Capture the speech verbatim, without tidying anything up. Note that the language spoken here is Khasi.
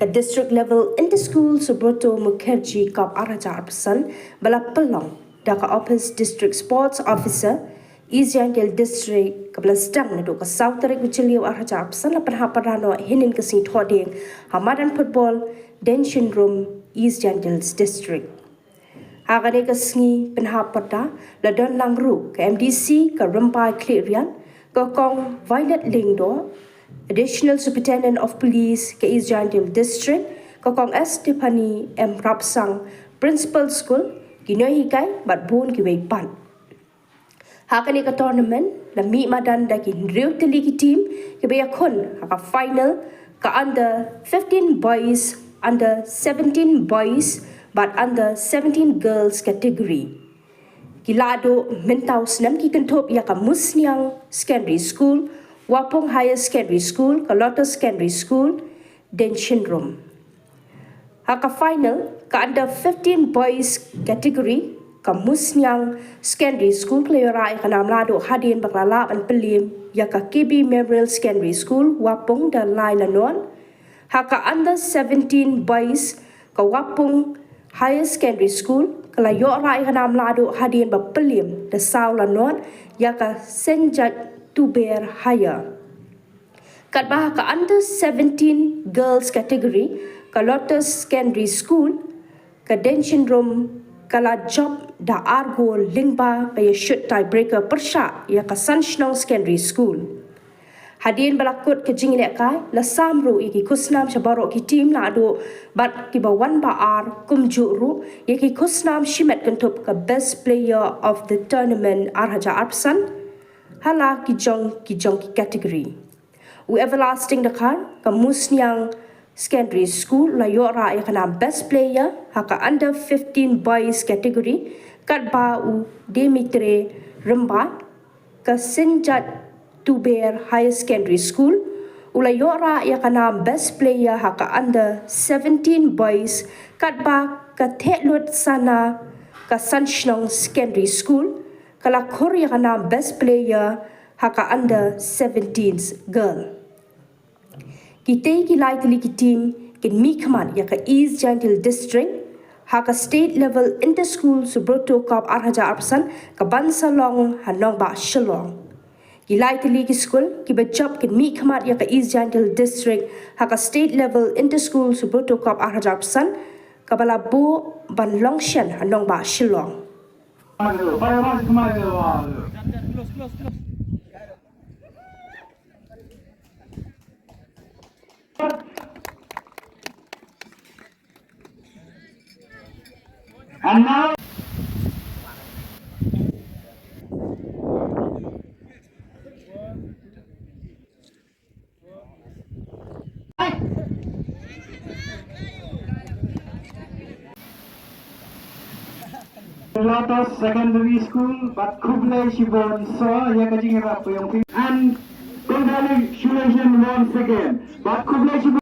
District Level Inter-School Subroto Mukherjee Cup ar hajar arphew san ba la pynlong da ka Office District Sports Officer, East Jaintia Hills District, kaba la sdang naduh ka saw tarik u Jylliew ar hajar arphew san, la pynhap pyrshah noh hynnin ka sngi Thohdieng ha madan football Denshin Room, East Jaintia Hills District. Ha kane ka sngi pynhap pyrda la don lang ruh ka M D C ka Rymbai Khliehriat, ka Kong Violet Lyngdoh, Additional Superintendent of Police ka East Jaintia Hills District, ka Kong Estephanie M Rapsang, Principal School, ki nonghikai bad bun kiwei pat. Ha kane ka tournament la mih madan da ki hynriew tylli ki team kiba ïakhun ha ka final ka under fifteen boys, under seventeen boys bad under seventeen girls category. Ki la duh mynta u snem ki kynthup ïa ka Musniang Secondary School, Wapung Higher Secondary School, ka Lotus Secondary School, Denshin Room. Ha ka final ka under fifteen boys category, ka Musniang Secondary School ka la ïoh rah ïa ka nam la duh hadien ba ka la lah ban pynliem ïa ka K B Memorial Secondary School, Wapung, da lai la nod. Ha ka under seventeen boys, ka Wapung Higher Secondary School ka la ïoh rah ïa ka nam la duh hadien ba pynliem da saw la nod ïa ka Saint George Tuber Higher. Katba ha ka under seventeen girls category, ka Lotus Secondary School, ka Denshin Room ka la jop da ar gol lyngba ka ïa shoot tiebreaker pyrshah ïa ka San Shnong Secondary School. Hadien ba la kut ka jingïalehkai la sam ruh ïa ki khusnam sha baroh ki team la duh bad kiba wan ba ar kumjuh ruh ïa ki khusnam shimet kynthup ka best player of the tournament ar hajar arphew san ha la ki jong ki jong ki category. U Everlasting Dkhar ka Musniang Secondary School u la ïoh rah ïa ka nam best player ha ka under fifteen boys category, katba u Dimitri Rymbai ka Saint George Tuber Higher Secondary School u la ïoh rah ïa ka nam best player ha ka under seventeen boys, katba ka Thehlut Sana ka San Shnong Secondary School ka la khur ïa ka nam best player ha ka under seventeen girl. Kitei ki lai tylli ki team kin mihkhmat ïa ka East Jaintia Hills District ha ka State Level Inter-School Subroto Cup ar hajar arphew san kaban sa long ha nongbah Shillong. Ki lai tylli ki skul kiba jop kin mihkhmat ïa ka East Jaintia Hills District ha ka State Level Inter-School Subroto Cup ar hajar arphew san kaba la buh ban long shen ha nongbah Shillong. And now, Lotus Secondary School, bad khublei shibun sir ïa ka jingïarap ka jong phi. And congratulations once again. Bad khublei shibun.